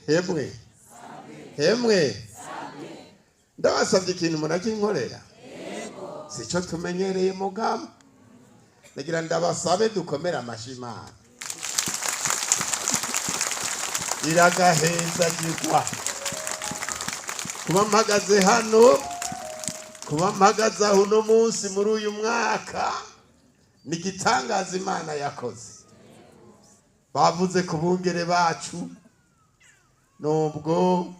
Hemwe hemwe, ndabasabye ikintu munakinkorera, sico tumenyereye mugabo ndagira ndabasabe dukomere amashi Imana. Iragahezagirwa kuba mpagaze hano, kuba mpagaze aho uno munsi muri uyu mwaka ni igitangaza Imana yakoze. Bavuze ku bungere bacu, nubwo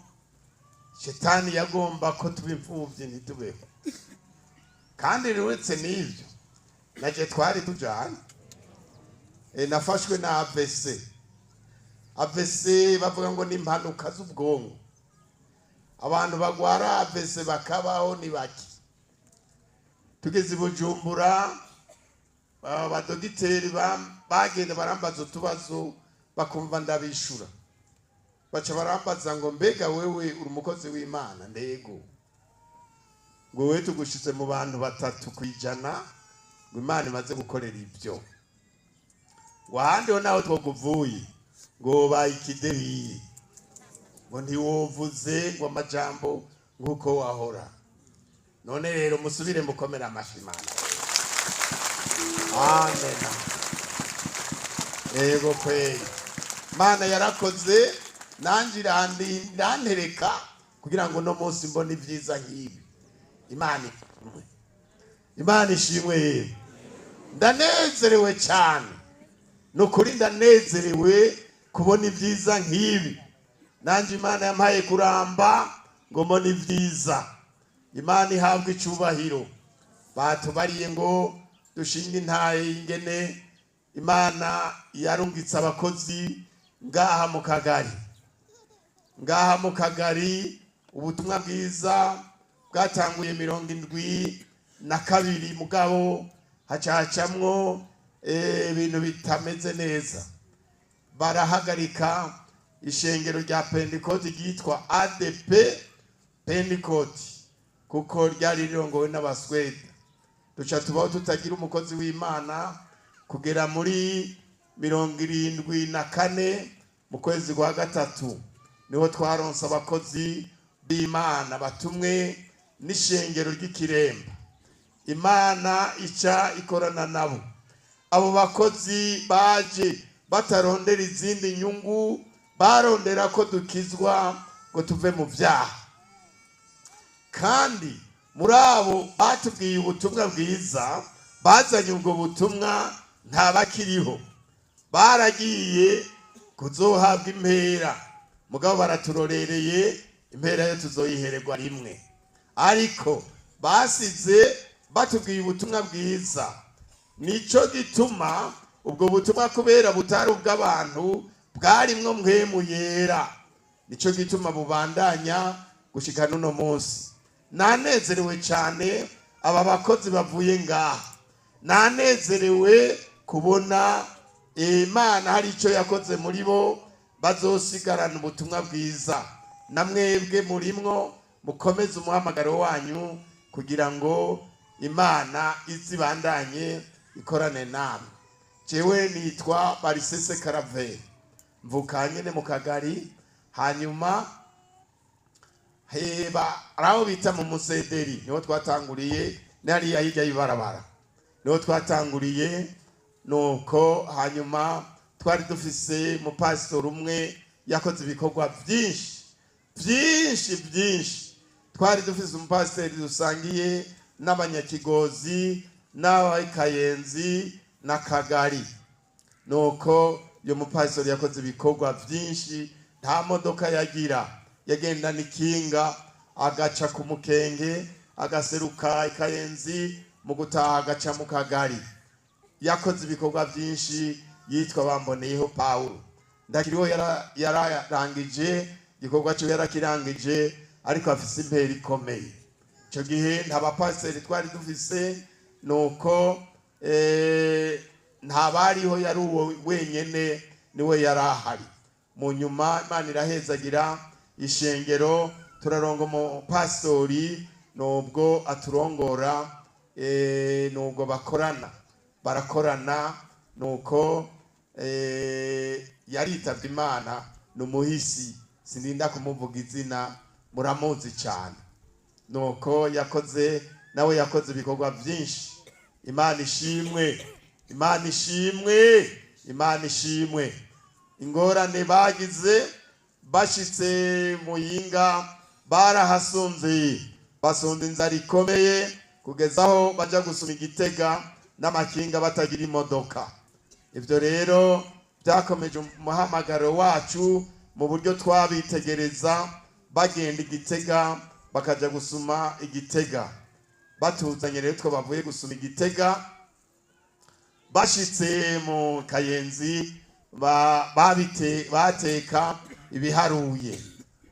shetani yagomba ko tuba imfubyi ntitubeho, kandi uretse n'ibyo naje twari tujanye. Nafashwe na AVC. AVC bavuga ngo ni impanuka z'ubwonko. Abantu bagwara AVC bakabaho ni bake. Tugeze i Bujumbura, abadogiteri bagenda barambaza utubazo, bakumva ndabishura, baca barambaza ngo mbega wewe uri umukozi w'Imana? Ndego. Ngo wewe tugushize mu bantu 3% ngo Imana imaze gukorera ibyo, ngo ahandi ho naho twokuvuye ngo baye ikideri, ngo ntiwovuze ngo amajambo nk'uko wahora. None rero musubire mukomere amashi Imana. Amen. Ego kweli, Imana yarakoze, nanjye irantereka kugira ngo uno munsi mbone ibyiza nk'ibi. Imana ishimwe, Imana ishimwe. Yewe ndanezerewe cyane, ni ukuri ndanezerewe kubona ibyiza nk'ibi. Nanjye Imana yampaye kuramba ngo mbone ibyiza. Imana ihabwe icyubahiro. Batubariye ngo dushinge intahe ingene Imana yarungitse abakozi ngaha mu kagari. Ngaha mu kagari ubutumwa bwiza bwatanguye 72, mugabo hacacamwo ibintu bitameze neza, barahagarika ishengero rya Pentecote ryitwa ADP Pentecote kuko ryari rirongowe n'Abaswede. Duca tubaho tutagira umukozi w'Imana kugera muri 74 mu kwezi kwa gatatu, niho twaronse abakozi b'Imana batumwe n'ishengero ry'Ikiremba. Imana ica ikorana nabo. Abo bakozi baje batarondera izindi nyungu, barondera ko dukizwa ngo tuve mu byaha. Kandi muri abo batubwiye ubutumwa bwiza, bazanye ubwo butumwa, nta bakiriho, baragiye kuzohabwa impera, mugabo baraturorereye, impera yo tuzoyihererwa rimwe. Ariko basize batubwiye ubutumwa bwiza. Nico gituma ubwo butumwa, kubera butari ubw'abantu, bwarimwo mpwemu yera, nico gituma bubandanya gushika n'uno munsi. Nanezerewe cyane aba bakozi bavuye ngaha, nanezerewe kubona Imana hari icyo yakoze muri bo, bazosigarana ubutumwa bwiza. Na mwebwe murimwo mukomeze umuhamagaro wanyu kugira ngo Imana izibandanye ikorane namwe. Jewe nitwa Barisese Karaveri, mvuka nyene mu kagari, hanyuma heba aho bita mu Musederi niho twatanguriye, n'hariya hirya y'ibarabara niho twatanguriye. Nuko hanyuma twari dufise umupasitori umwe yakoze ibikorwa byinshi byinshi byinshi. Twari dufise umupasitori dusangiye n'Abanyakigozi n'Abakayenzi na Kagari. Nuko uyu mupasitori yakoze ibikorwa byinshi, nta modoka yagira, yagendana ikinga, agaca ku Mukenge, agaseruka Ikayenzi, mu gutaha agaca mu Kagari. Yakoze ibikorwa byinshi, yitwa Bamboneyeho Pawulo. Ndakiriho, yararangije igikorwa cyo, yarakirangije, ariko afise impera ikomeye. Icyo gihe nta bapasiteri twari dufise, nuko nta bariho, yari uwo wenyene niwe yari ahari. Mu nyuma Imana irahezagira ishengero, turaronga umupasitori, nubwo aturongora, nubwo bakorana, barakorana. Nuko yaritavye Imana, ni umuhisi Sininda kumuvuga izina, muramuzi cyane. Nuko yakoze, nawe yakoze ibikorwa byinshi. Imana ishimwe, Imana ishimwe, Imana ishimwe. Ingorane bagize bashitse Muyinga, barahasumviye, basumba inzara ikomeye kugeza aho baja gusuma Igitega n'amakinga batagira imodoka. Ibyo rero byakomeje umuhamagaro wacu mu buryo twabitegereza bagenda Igitega, bakaja gusuma Igitega. Batuzanye rero two bavuye gusuma Igitega, bashitse mu Kayenzi bateka ibiharuye.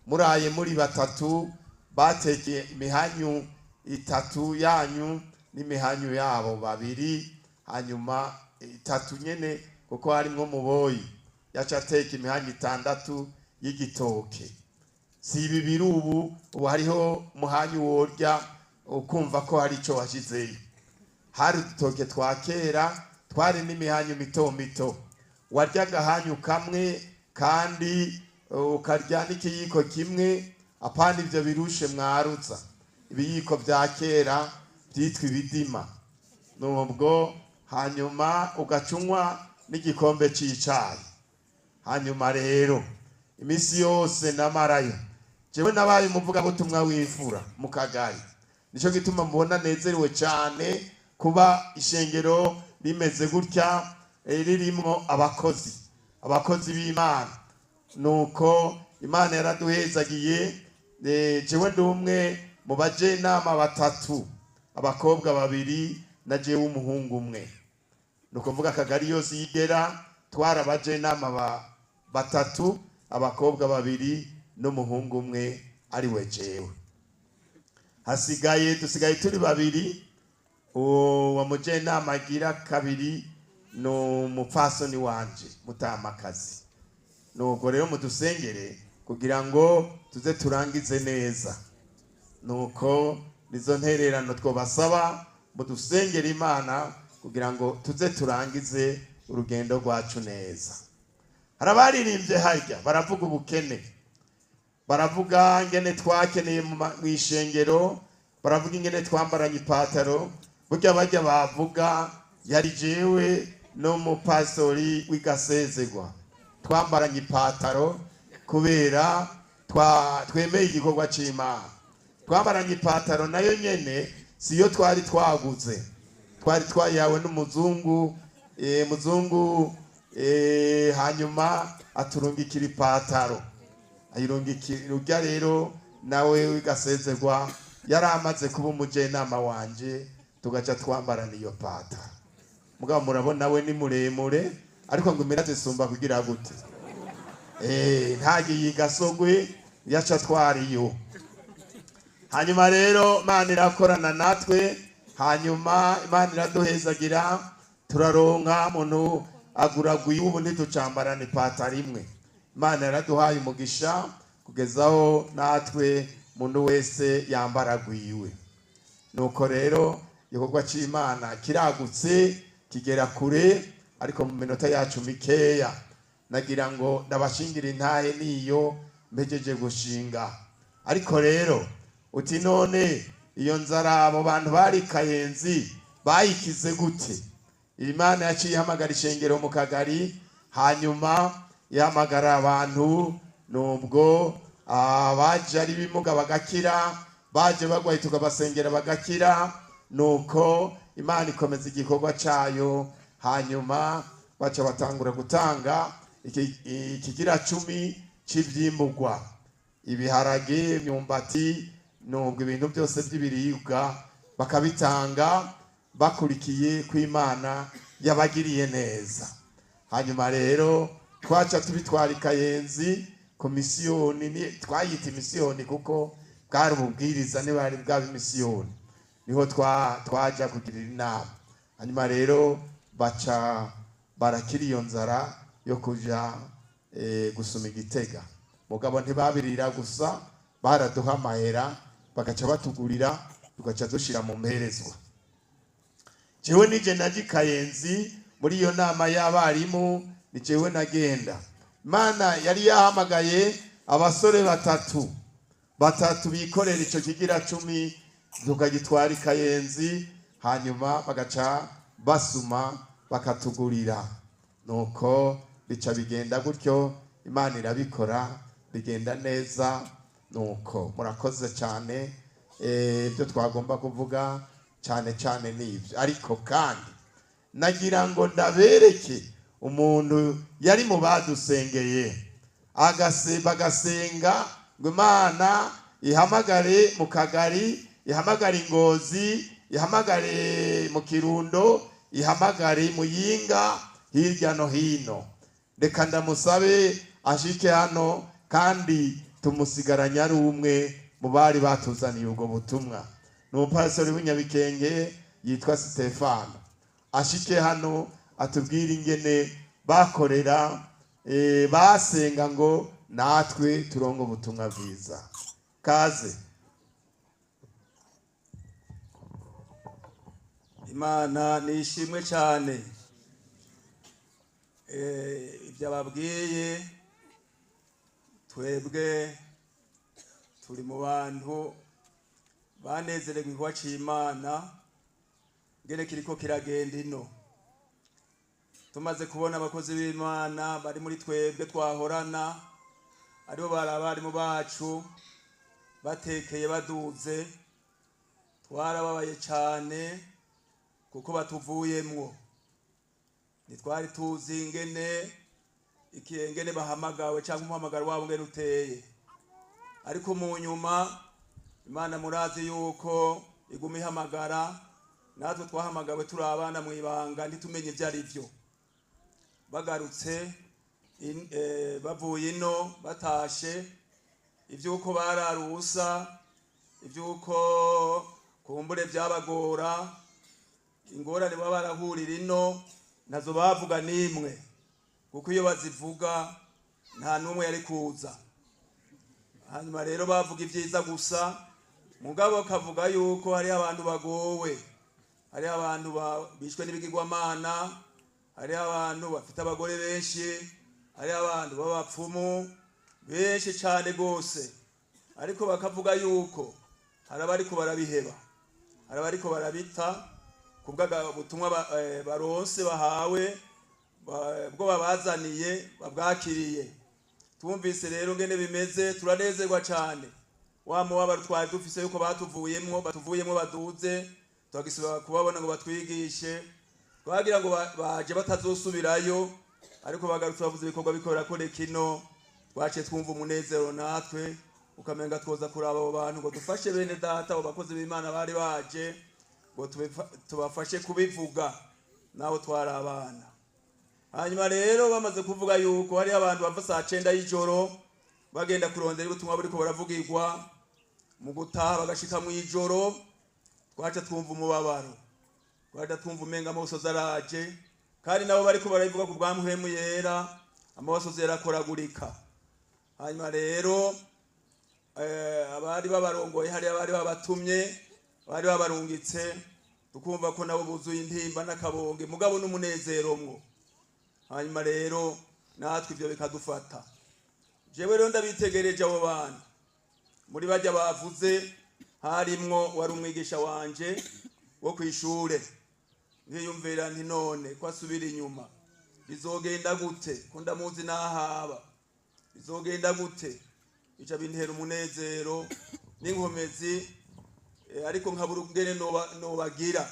Muraye muri batatu, batekeye imihanyu itatu yanyu n'imihanyu yabo babiri, hanyuma itatu nyene kuko harimwo muboyi yaca ateka imihanyu itandatu y'igitoke. Si ibi biri ubu, ubu hariho umuhanyu worya ukumva ko hari ico washizeyo. Hari udutoke twa kera twari n'imihanyu mito mito, warya agahanyu kamwe kandi ukarya n'ikiyiko kimwe, apana ivyo birushe mwarutsa. Ibiyiko vya kera vyitwa ibidima. Nubwo hanyuma ugacunywa n'igikombe c'icayi. Hanyuma rero imisi yose namarayo, jewe nabaye umuvugabutumwa w'imfura mu kagari. Nico gituma mubona nezerewe cyane kuba ishengero rimeze gutya, ririmwo abakozi, abakozi b'Imana. Nuko Imana yaraduhezagiye. Jewe ndi umwe mu bajenama batatu, abakobwa babiri na jewe umuhungu umwe. Nuko mvuga akagari yose yigera twara abajenama batatu, abakobwa babiri n'umuhungu umwe ari we jewe. Hasigaye dusigaye turi babiri. Uwo mujenama agira kabiri no mupfasoni wanje mutamakazi. Nuko rero mudusengere kugira ngo tuze turangize neza. Nuko nizo ntererano twobasaba, mudusengere Imana kugira ngo tuze turangize urugendo rwacu neza. Harabaririmbye harya baravuga ubukene, baravuga ingene twakeneye mu ishengero, baravuga ingene twambaranye ipataro. Burya bajya bavuga yari jewe no mupastori w'igasezegwa twambaranye ipataro kubera twemeye igikorwa c'Imana. Twambaranye ipataro nayo nyene siyo twari twaguze, twari twayawe n'umuzungu, muzungu, hanyuma aturungikira ipataro, ayirungikira urya rero nawe w'igasezegwa yari amaze kuba umujenama wanje, tugaca twambarana iyo pataro. Mugabo murabona we ni muremure, ariko ngo imira zisumba kugira gute? Ntagiye igasogwe yaca twariyo. Hanyuma rero Imana irakorana natwe, hanyuma Imana iraduhezagira, turaronka muntu aguraguye ubu ntitucambarana ipataro imwe. Imana yaraduhaye umugisha kugezaho natwe muntu wese yambaragwiwe. Nuko rero igikorwa c'Imana kiragutse kigera kure, ariko mu minota yacu mikeya nagira ngo ndabashingira intahe niyo mpejeje gushinga. Ariko rero uti none iyo nzara abo bantu bari Kayenzi bayikize gute? Imana yaciye ihamagara ishengero mu kagari, hanyuma ihamagara abantu, nubwo abaje ari bimuga bagakira, baje bagwaye tukabasengera bagakira. Nuko Imana ikomeza igikorwa cayo, hanyuma baca batangura gutanga ikigira 10 c'ivyimbugwa, ibiharage, imyumbati, nubwo ibintu byose by'ibiribwa bakabitanga bakurikiye ku Imana yabagiriye neza. Hanyuma rero twaca tubitwara Kayenzi komisiyoni, twayita imisiyoni kuko bwari ububwiriza ntibari bwaba imisiyoni, niho twaja kugirira inama. Hanyuma rero baca barakira iyo nzara yo kuja gusuma Igitega. Mugabo ntibabirira gusa, baraduha amahera bagaca batugurira, tugaca dushira mu mperezwa. Jewe nije naje Kayenzi muri iyo nama y'abarimu, ni jewe nagenda. Imana yari yahamagaye Abasore batatu batatu bikorera icyo kigira cumi, tukagitwara i Kayenzi, hanyuma bagaca basuma bakatugurira. Nuko bica bigenda gutyo, Imana irabikora bigenda neza. Nuko murakoze cyane. Ibyo twagomba kuvuga cyane cyane nibyo, ariko kandi nagira ngo ndabereke umuntu yari mu badusengeye, bagasenga ngo Imana ihamagare mu Kagari, ihamagare Ingozi, ihamagare mu Kirundo, ihamagare Muyinga, hirya no hino. Reka ndamusabe ashike hano, kandi tumusigaranye ari umwe mu bari batuzaniye ubwo butumwa. Ni umupasiteri w'inyabikenge yitwa Stefano. Ashike hano atubwire ingene bakorera, basenga ngo natwe turongo ubutumwa bwiza. Kaze. Imana nishimwe cyane. Ibyo ababwiye, twebwe turi mu bantu banezererwa igikorwa c'Imana ngene kiriko kiragenda ino. Tumaze kubona abakozi b'Imana bari muri twebwe twahorana, aribo bari abarimu bacu, batekeye baduze, twarababaye cyane kuko batuvuyemwo. Ntitwari tuzi ingene ikengene bahamagawe cyangwa umuhamagaro wabo ngene uteye, ariko mu nyuma Imana murazi yuko iguma ihamagara. Natwe twahamagawe turi abana mu ibanga, ntitumenye ibyo ari byo. Bagarutse bavuye ino batashe, iby'uko bararusa, iby'uko kumbure byabagora, ingorane baba barahurira ino nazo bavuga nimwe, kuko iyo bazivuga nta n'umwe yari kuza. Hanyuma rero bavuga ibyiza gusa, mugabo bakavuga yuko hari abantu bagowe, hari abantu bishwe n'ibigirwamana, hari abantu bafite abagore benshi, hari abantu b'abapfumu benshi cyane gose. Ariko bakavuga yuko hari abariko barabiheba, hari abariko barabita kubw'ubutumwa baronse bahawe, bwo babazaniye babwakiriye. Twumvise rero ngene bimeze, turanezerwa cyane. Wa mubabaro twari dufise yuko batuvuyemwo baduze, twagisubira kubabona ngo batwigishe. Twagira ngo baje batazosubirayo, ariko bagarutse bavuze ibikorwa bikorera ko kino. Twaciye twumva umunezero natwe, ukamenga twoza kuraba abo bantu ngo dufashe bene data, abo bakozi b'Imana bari baje ngo tubafashe kubivuga, naho twari abana. Hanyuma rero bamaze kuvuga yuko hari abantu bava saa 9 y'ijoro bagenda kurondera ubutumwa buriko baravugirwa, mu gutaha bagashika mu ijoro, twaca twumva umubabaro, twaca twumva umenga amasozi araje, kandi nabo bariko barabivuga ku bwa Mpwemu Yera, amasozi yarakoragurika. Hanyuma rero abari babarongoye, hari abari babatumye, bari babarungitse, tukumva ko nabo buzuye intimba n'akabonge, mugabo n'umunezero mwo. Hanyuma rero natwe ibyo bikadufata. Jewe rero ndabitegereje abo bantu, muri bajya bavuze harimwo wari umwigisha wanje wo kwishure. Nkiyumvira nti none ko asubira inyuma bizogenda gute, ko ndamuzi nahaba bizogenda gute? Bica bintera umunezero n'inkomezi, ariko nkabura ingene nobagira.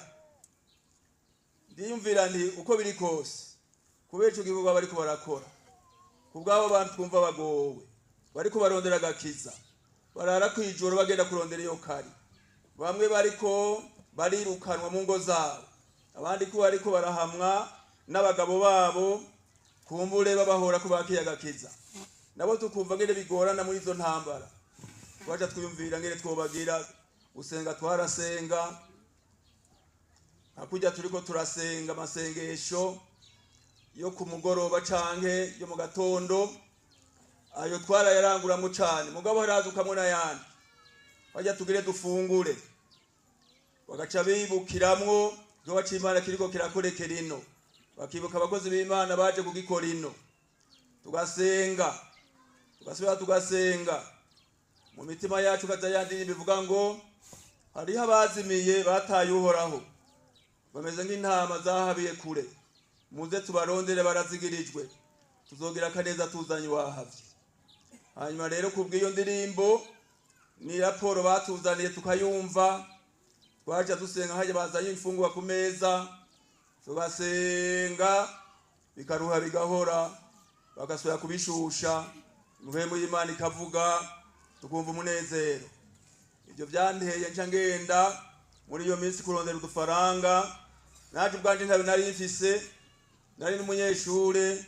Ndiyumvira nti uko biri kose, kubera ico gikorwa bariko barakora, kubw'abo bantu twumva bagowe, bariko barondera agakiza, barara kwijoro bagenda kurondera iyo kari. Bamwe bariko barirukanwa mu ngo zabo, abandi ko bariko barahamwa n'abagabo babo, kumbure babahora ko bakiye agakiza. Nabo tukumva ngene bigorana muri izo ntambara. Twaja twiyumvira ngene twobagira. Usenga twarasenga, hakujya turiko turasenga amasengesho yo ku mugoroba canke yo mu gatondo, ayo twarayaranguramwo cane, mugabo haradukamwo n'ayandi. Bajya tugire dufungure, bagaca bibukiramwo igikorwa c'Imana kiriko kirakorekera ino, bakibuka abakozi b'Imana baje kugikora ino. Tugasenga, Tugasubira tugasenga mu mitima yacu, kaza ya ndirimbo ivuga ngo hariho abazimiye bataye Uhoraho, bameze nk'intama zahabiye kure, muze tubarondere barazigirijwe, tuzogira akaneza tuzanye wahavye. Hanyuma rero kubw'iyo ndirimbo ni raporo batuzaniye tukayumva, twaja dusenga hajya bazanye imfungurwa ku meza, tugasenga bikaruha bigahora, bagasubira kubishusha, impwemu y'Imana ikavuga, tukumva umunezero. Ibyo byanteye nca ngenda muri iyo minsi kurondera udufaranga. Naje ubwanje ntabe nari mfise, nari n'umunyeshure.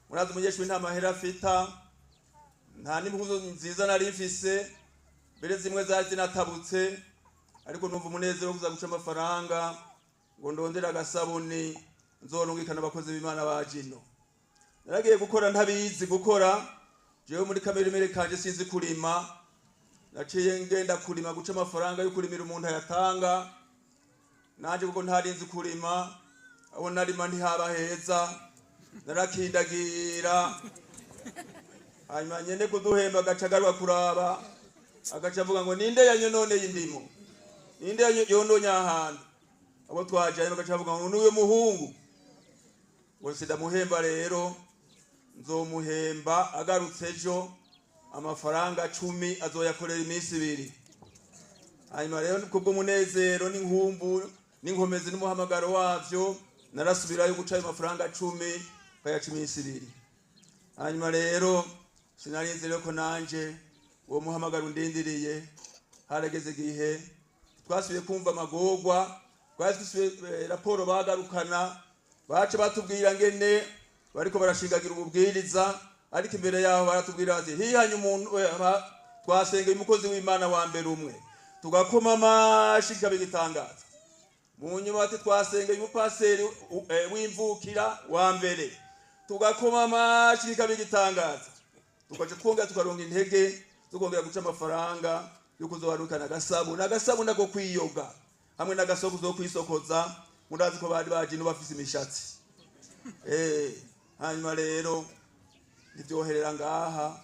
Murazi umunyeshure nta mahera afita, nta n'impuzu nziza nari mfise, mbere zimwe zari zinatabutse, ariko numva umunezero wo kuza guca amafaranga ngo ndondere agasabuni nzorungikana abakozi b'Imana baje ino. Naragiye gukora ntabizi gukora, jewe muri kameremere kanje sinzi kurima. Naciye ngenda kurima guca amafaranga yo kurimira umuntu ayatanga, nanje kuko ntari nzi kurima, aho narima ntihaba heza, narakindagira. Hanyuma nyene kuduhemba agaca agaruka kuraba, agaca avuga ngo ninde yanyononeye indimo, ninde yononye ahantu. Abo twajanye bagaca bavuga ngo n'uyu muhungu, ngo sindamuhemba rero, nzomuhemba agarutse ejo, amafaranga 10 azoyakorera iminsi 2. Hanyuma rero kubw'umunezero n'inkumbu n'inkomezi n'umuhamagaro wavyo, narasubirayo guca ayo mafaranga 10 kayaca iminsi 2. Hanyuma rero sinarinzi rero ko nanje uwo muhamagaro undindiriye. Harageze igihe twasubiye kumva amagorwa, twasubiye raporo bagarukana, baca batubwira ngene bariko barashingagira ububwiriza, ariko imbere yaho baratubwira bati hihanye umuntu, twasengeye umukozi w'Imana wa mbere umwe, tugakoma amashi kikaba igitangaza. Mu nyuma bati twasengeye umupaseri w'imvukira wa mbere, tugakoma amashi kikaba igitangaza. Tukaca twongera tukaronka intege, tukongera guca amafaranga yo kuzobarukana agasabu, n'agasabu nako kwiyoga hamwe n'agasokozo zo kwisokoza. Murazi ko bari baje no bafise imishatsi. Hanyuma rero ntivyoherera ngaha,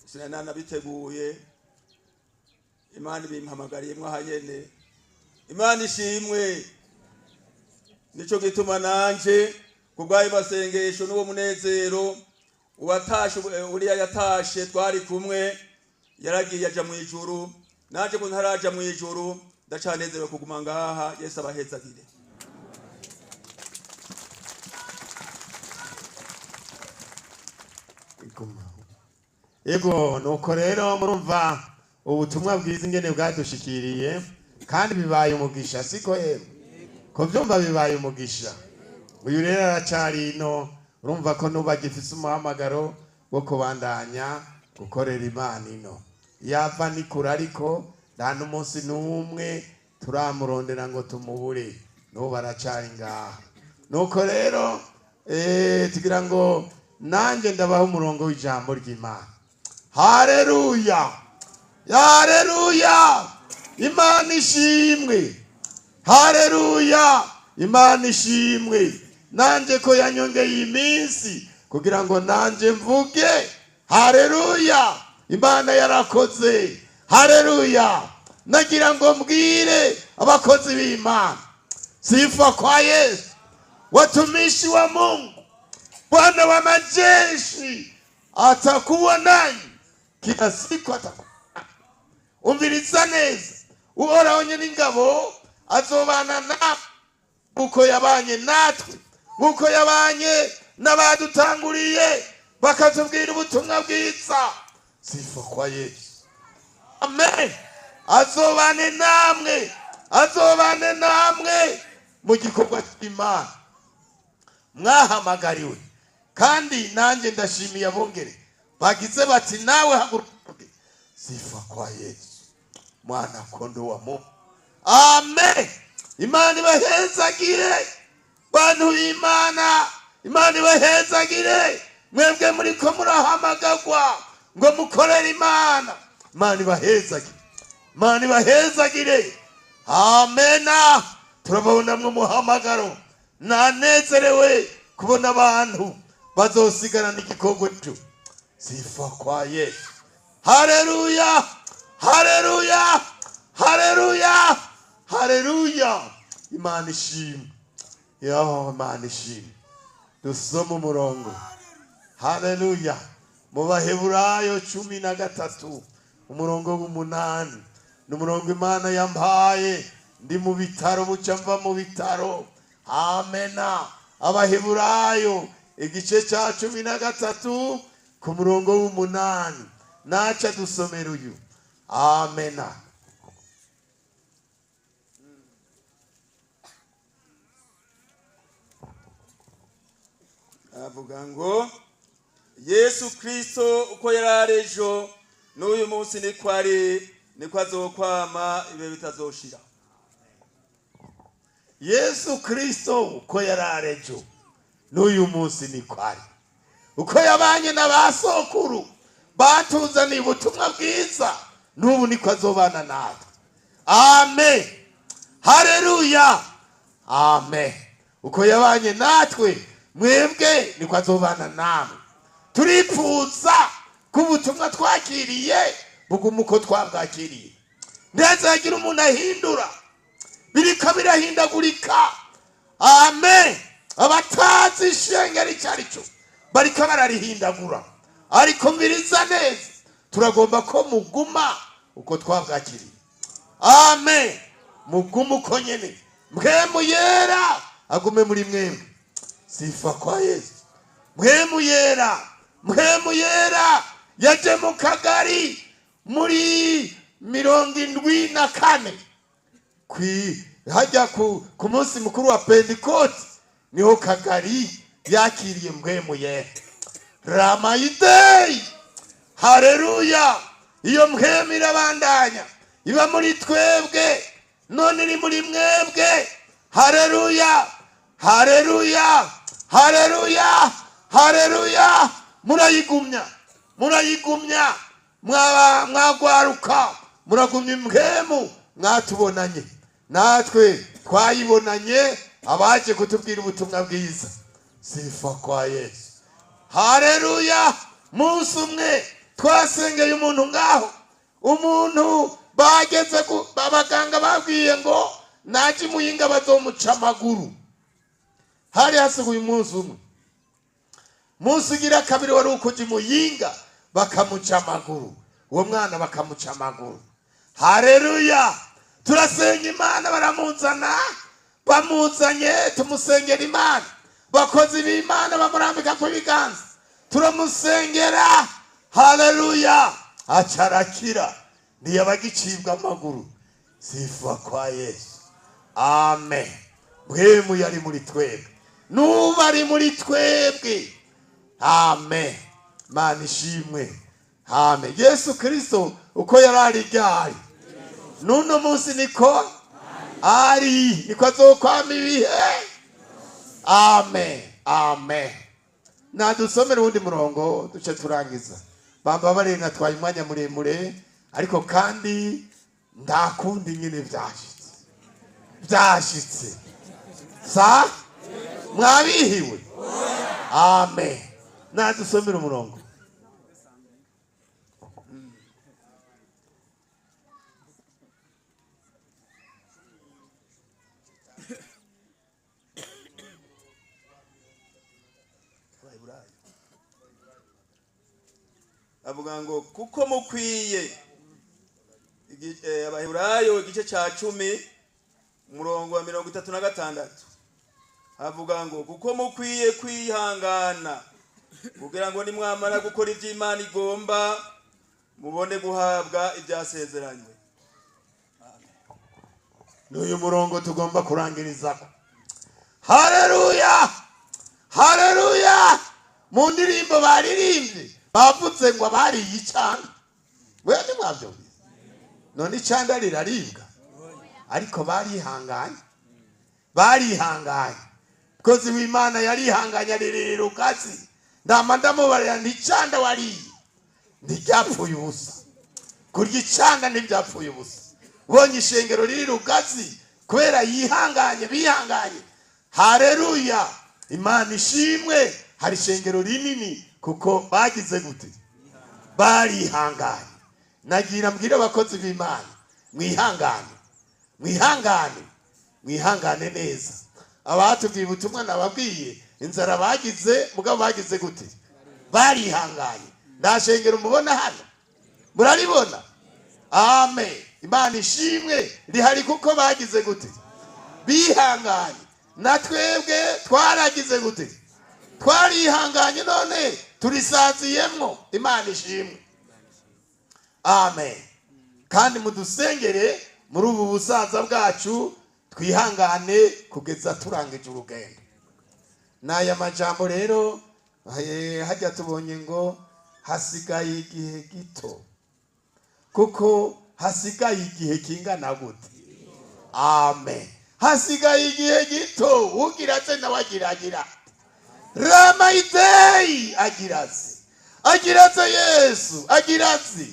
sinanabiteguye, Imana ibimpamagariyemwo aha nyene. Imana ishimwe. Nico gituma nanje kubw'ayo masengesho n'uwo munezero, uwatashe uriya yatashe twari kumwe yaragiye aja mw'ijuru, nanje ko ntaraja mw'ijuru ndacanezerewe kuguma ngaha. Yesu abahezagire. Ego nuko rero murumva ubutumwa bwiza ingene bwadushikiriye, kandi bibaye umugisha, siko yemwe ko vyumva bibaye umugisha. Uyu rero aracari ino, urumva ko nuba agifise umuhamagaro wo kubandanya gukorera Imana ino. Yava ni kure, ariko nta n'umunsi n'umwe turamurondera ngo tumubure, n'ubu aracari ngaha. Nuko rero tugira ngo nanjye ndabaha umurongo w'ijambo ry'Imana. Haleluya, haleluya, Imana ishimwe. Haleluya, Imana ishimwe. Nanje ko yanyongeye iminsi kugira ngo nanje mvuge haleluya, Imana yarakoze. Haleluya. Nagira ngo mbwire abakozi b'Imana, sifa kwa Yesu, watumishi wa Mungu, Bwana wa majeshi atakuwa nanyi kila siku, atakuwa. Umviriza neza, Uhoraho nyiringabo azobana nawe uko yabanye natwe, nkuko yabanye n'abadutanguriye bakatubwira ubutumwa bwiza. Sifa kwa Yesu. Amen. Azobane namwe, azobane namwe mu gikorwa cy'Imana mwahamagariwe. Kandi nanjye ndashimiye abongere bagize bati nawe haguruka. Sifa kwa Yesu, mwana kondo wa Mungu. Amen. Imana ibahezagire bantu b'Imana, Imana ibahezagire mwebwe muriko murahamagagwa ngo mukorere Imana. Imana ibahezagire, Imana ibahezagire. Amena. Turababonamwo umuhamagaro. Nanezerewe kubona abantu bazosigarana igikorwa ejo. Sifa kwa Yesu. Haleluya, haleluya, haleluya, haleluya! Imana ishimwe, yo Imana ishimwe. Dusome umurongo. Haleluya. Mu Baheburayo 13, umurongo w'8, ni umurongo Imana yampaye ndi mu bitaro, buca mva mu bitaro. Amena. Abaheburayo igice cya 13 ku murongo w'8, naca dusomera uyu. Amena. Avuga ngo Yesu Kristo uko yari ari ejo n'uyu munsi niko ari, niko azokwama ibihe bitazoshira. Yesu Kristo uko yari ari ejo n'uyu munsi niko ari, uko yabanye na ba sokuru batuzaniye ubutumwa bwiza, n'ubu niko azobana natwe. Amen, haleluya, amen. Uko yabanye natwe mwebwe niko azobana namwe. Turipfuza ko ubutumwa twakiriye buguma uko twabwakiriye, ndetse hagira umuntu ahindura, biriko birahindagurika. Amen. Abatazi ishengero icyo ari cyo bariko bararihindagura, ariko mbiriza neza, turagomba ko muguma uko twabwakiriye. Amen. Mugume uko nyene, Mpwemu Yera agume muri mwebwe. Sifa kwa Yesu. Mpwemu Yera, Mpwemu Yera yaje mu kagari muri 74, hajya ku munsi mukuru wa Pentekote, niho kagari yakiriye Mpwemu Yera. Ramayidei, haleluya. Iyo mpwemu irabandanya iba muri twebwe, none iri muri mwebwe. Haleluya, haleluya, haleluya, haleluya. Murayigumya, murayigumya, mwagwaruka, muragumya impwemu mwatubonanye, natwe twayibonanye abaje kutubwira ubutumwa bwiza. Sifa kwa Yesu. Haleluya. Munsi umwe twasengeye umuntu ngaho, umuntu bageze ku abaganga babwiye ngo naje Muyinga bazomuca amaguru. Hari hasigaye umunsi umwe, munsi ugira kabiri wari ukuja Muyinga bakamuca amaguru, uwo mwana bakamuca amaguru. Haleluya. Turasenga Imana, baramuzana, bamuzanye tumusengera Imana, bakozi b'Imana bamurambika ku biganza, turamusengera. Haleluya. Acarakira, ntiyabagicibwa amaguru. Sifa kwa Yesu. Amen. Mpwemu yari muri twebwe, n'ubu ari muri twebwe. Amen. Mana ishimwe. Amen. Yesu Kristo uko yari ari ryari, n'uno munsi niko ari, niko azokwama ibihe. Amen, amen. Nadusomere uwundi murongo duce turangiza. Bamba bari natwaye umwanya muremure, ariko kandi ndakundi nyine byashitse, byashitse. Sa mwabihiwe. Amen. Nadusomere umurongo. Avuga ngo kuko mukwiye. Abaheburayo igice ca 10 umurongo wa 36, avuga ngo kuko mukwiye kwihangana kugira ngo nimwamara gukora ivyo Imana igomba mubone guhabwa ivyasezeranywe. N'uyu murongo tugomba kurangirizako. Haleluya, haleluya. Mu ndirimbo baririmbye bavuze ngo abariye icanda, wewe ntimwavyumvise? None icanda riraribwa, ariko barihanganye, barihanganye. Mukozi w'Imana yarihanganye aririra ukazi. Ndama ndamubarira nti icanda wariye ntiryapfuye ubusa, kurya icanda ntibyapfuye ubusa. Ubonye ishengero riri rugazi kubera yihanganye, bihanganye. Haleluya, Imana ishimwe. Hari ishengero rinini kuko bagize gute? Barihanganye. Nagira mbwira abakozi b'Imana, mwihangane, mwihangane, mwihangane neza. Abatubwiye ubutumwa nababwiye inzara bagize, mugabo bagize gute? Barihanganye. Ndashengera umubona hano, muraribona? Amen. Imana ishimwe rihari kuko bagize gute? Bihanganye. Na twebwe twaragize gute? Twarihanganye, none turisaziyemwo. Imana ishimwe. Amen. Kandi mudusengere muri ubu busaza bwacu, twihangane kugeza turangije urugendo. N'aya majambo rero, hajya tubonye ngo hasigaye igihe gito, kuko hasigaye igihe kingana gute? Amen. Hasigaye igihe gito. Ugira se nawe agiragira Ramaidei agira se, agira se Yesu, agira se.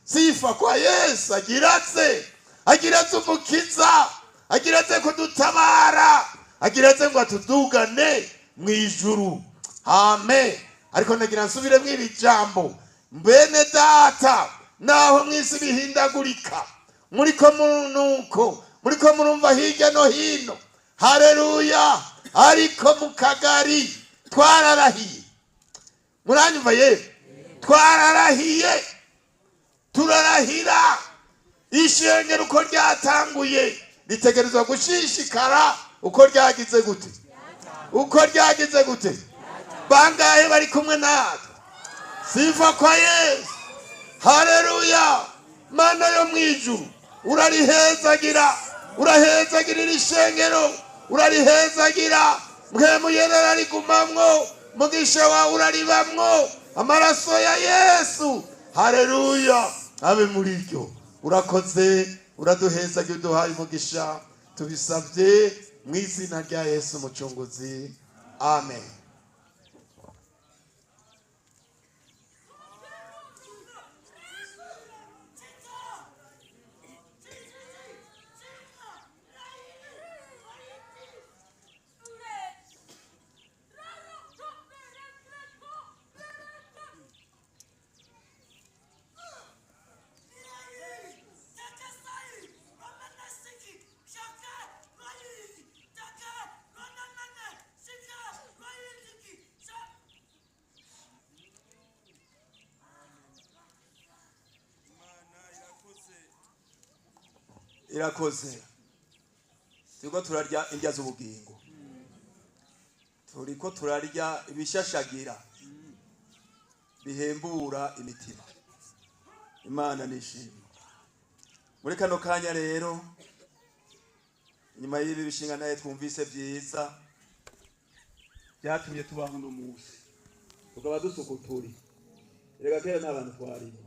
Sifa kwa Yesu. Agira se, agira se umukiza, agira se kudutabara, agira se ngo atudugane mu ijuru. Amen. Ariko nagira nsubire mw'iri jambo, mbene data, naho mw'isi bihindagurika, muriko munuko, muriko murumva hirya no hino, haleluya. Ariko mu kagari twararahiye. Muranyumva yewe? Twararahiye, turarahira. Ishengero uko ryatanguye ritegerezwa gushishikara uko ryagize gute? Uko ryagize gute? Bangahe bari kumwe natwe? Sifa kwa Yesu. Haleluya. Mana yo mwijuru, urarihezagira, urahezagira iri shengero, urarihezagira. Mpwemu Yera ararigumamwo, mugisha wawe uraribamwo, amaraso ya Yesu, haleluya, abe muri ryo. Urakoze, uraduhezagira, uduhaye umugisha. Tubisabye mu izina rya Yesu Mucunguzi. Amen. Irakoze. Turiko turarya indya z'ubugingo, turiko turarya ibishashagira bihembura imitima. Imana nishimwe. Muri kano kanya rero, inyuma y'ibi bishinga naye twumvise byiza byatumye tubaho uno munsi, tukaba dusuka turi. Erega kera nta bantu twariho.